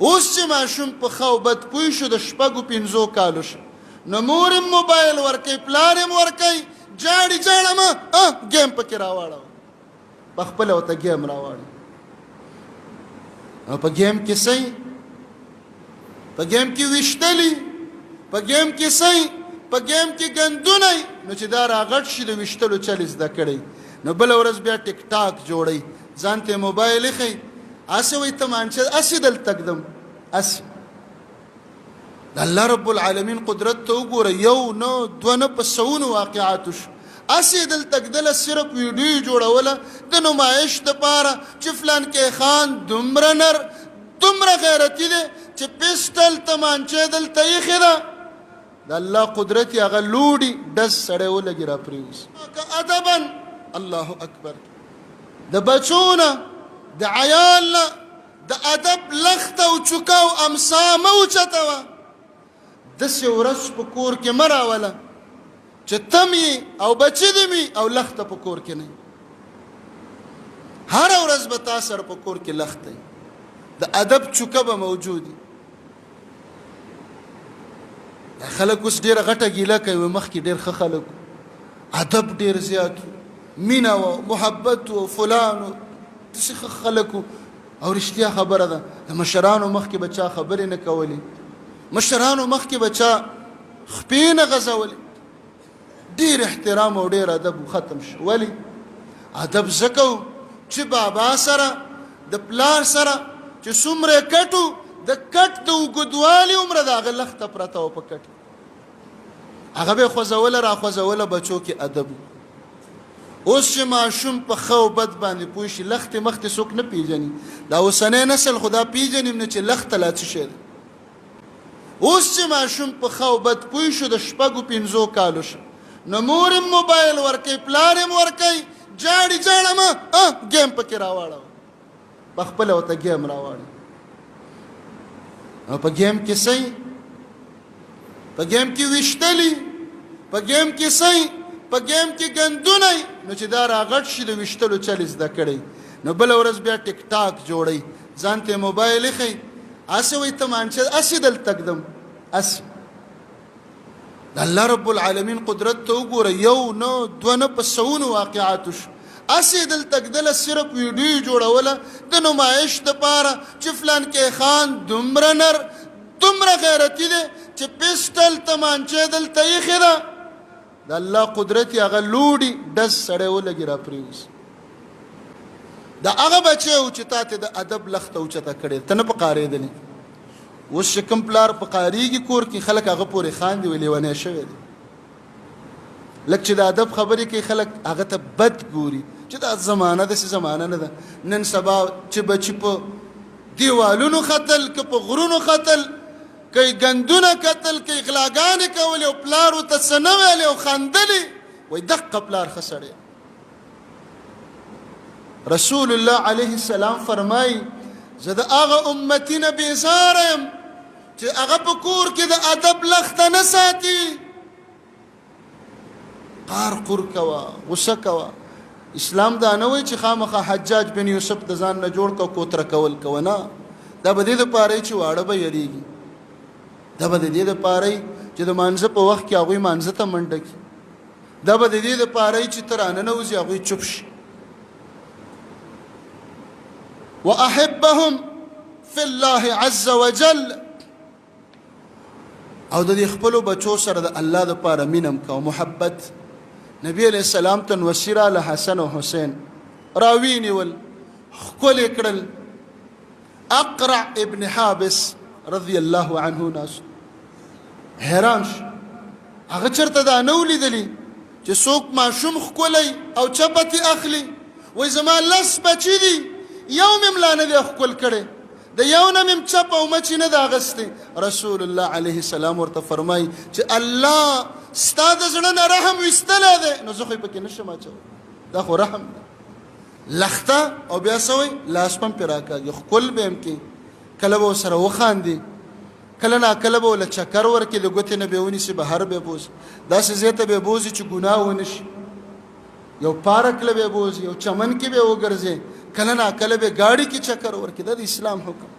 اوس چې ماشوم په ښه او بد پوه شو، د شپږو پنځو کالو شو، نو مور یې موبایل ورکوي، پلار یې ورکوي، جاړي جاړه مه ګیم پکې راواړوه، په خپله ورته ګیم راواړي. او په ګیم کې څه؟ په ګیم کې ویشتلي، په ګیم کې څه؟ په ګیم کې ګندونه. نو چې دا راغټ شي، د ویشتلو چل زده کړی، نو بله ورځ بیا ټیک ټاک جوړوي، ځان ته موبایل ښیي، هسې وایي تمانچه هسې دلته ږدم هسې. د الله رب العالمین قدرت ته وګوره، یو نه، دوه نه، په سوونو واقعاتو شو. هسې دلته ږدله، صرف ویډیو جوړوله د نمایش دپاره چې فلانکی خان دومره نر، دومره غیرتي دی چې پسټل تمانچه دلته ایښې ده. د الله قدرت، هغه لوډي ډز سړی ولګي را پرېوځي. که ادبا الله اکبر، د بچو نه، د عیال نه د ادب لخته او چوکه او امسا مه اوچتوه. داسې ورځ په کور کې مه راوله چې تم یې او بچي دې وي او لخته په کور کې نه. هره ورځ به تا سره په کور کې لخته، د ادب چوکه به موجود. دا خلک اوس ډېره غټه ګیله کوي، مخکې ډېر ښه خلک، ادب ډېر زیات، مینه و محبت و فلان و، داسې ښه خلک. او رښتیا خبره ده، د مشرانو مخکې به چا خبرې نه کولې، مشرانو مخکې به چا خپې نه غځولې، ډیر احترام او ډیر ادب ختم شو. ولی ادب ځکه چې بابا سره، د پلار سره چې څومره کټو، د کټ د اوږدوالي عمره د هغه لخته پرته وه په کټ، هغه به خوځوله را خوځوله، بچو کې ادب. اوس چې ماشوم په ښه او بد باندې پوه شي، لښتې مختې څوک نه پیژني. دا اوسنی نسل خو دا پیژني نه چې لښته لا څه شی دی. اوس چې ماشوم په ښه او بد پوه شو، د شپږو پنځو کالو شو، نو مور یې موبایل ورکوي، پلار یې ورکوي، جاړي جاړه مه ګیم پکې راواړوه، په خپله ورته ګیم راواړي. او په ګیم کې څه؟ په ګیم کې ویشتلي، په ګیم کې څه؟ په ګیم کې ګندونه. نو چې دا راغټ شي، د ویشتلو چل زده کړی، نو بله ورځ بیا ټیک ټاک جوړوي، ځان ته موبایل ښیي، هسې وایي تمانچه هسې دلته ږدم هسې. د الله رب العالمین قدرت ته وګوره، یو نه، دوه نه، په سوونو واقعاتو شو. هسې دلته ږدله، صرف ویډیو جوړوله د نمایش دپاره چې فلانکی خان دومره نر، دومره غیرتي دی چې پسټل تمانچه دلته ایښې ده. د الله قدرت، هغه لوډي ډز سړی ولګي را پرېوځي. د هغه بچی و چې تا ته د ادب لخته اوچته کړې، ته نه په قارېدلې. اوس چې کوم پلار په قاریږي کور کې، خلک هغه پورې خاندي، وایي لیونی شوی دی. لږ چې د ادب خبرې کوي، خلک هغه ته بد ګوري چې دا زمانه داسې زمانه نه ده. نن سبا چې بچي په دیوالونو ختل، که په غرونو ختل، که یې ګندونه کتل، که یې غلاګانې کولې او پلار ورته څه نه ویلې او خندلې، وایي دقه پلار ښه سړی. رسول الله علیه السلام فرمایي، زه د هغه امتي نه بېزاره یم چې هغه په کور کې د ادب لخته نه ساتي. قار قور کوه، غوسه کوه. اسلام دا نه وایي چې خامخا حجاج بن یوسف د ځان نه جوړ کو، کوتره کول کوه. نه، دا به دې دپاره چې واړه به یریږي، دا به د دې دپاره چې د مانځه په وخت کې هغوی مانځه ته منډه کړي، دا به د دې دپاره چې ته راننوځي هغوی چوپ شي. واحبهم فی الله عز وجل، او د دې خپلو بچو سره د الله دپاره مینه کوه، محبت. نبی علیہ السلام ته نوسي راله، حسن او حسین راوینیول، ښکلې کړل. اقرع ابن حابس رضی الله عنه ناس حیران شو، هغه چرته دا نه ولیدلی چې څوک ماشوم ښکلی او چپتې اخلي. وایي زما لس بچي دي، یو مې هم لا نه دی ښکل کړی، د یو نه مې چپ او مچې نه ده اخیستې. رسول الله علیه السلام ورته فرمایي چې الله ستا د زړه نه رحم ویستلی دی، نو زه خو یې پکې نه شم اچولی، دا خو رحم دی. لخته او بیا څه وایي، لاس به هم پرې راکاږي، ښکل به هم کړي، کله به ورسره وخاندي، کله نا کله به له چکر ورکړي، د ګوتې نه به یې ونیسي، بهر به یې بوځي، داسې ځای ته به یې بوځي چې ګناه ونه شي، یو پارک له به یې بوځي، یو چمن کې به یې وګرځي، کله نا کله به ګاډي کې چکر ورکړي. دا د اسلام حکم.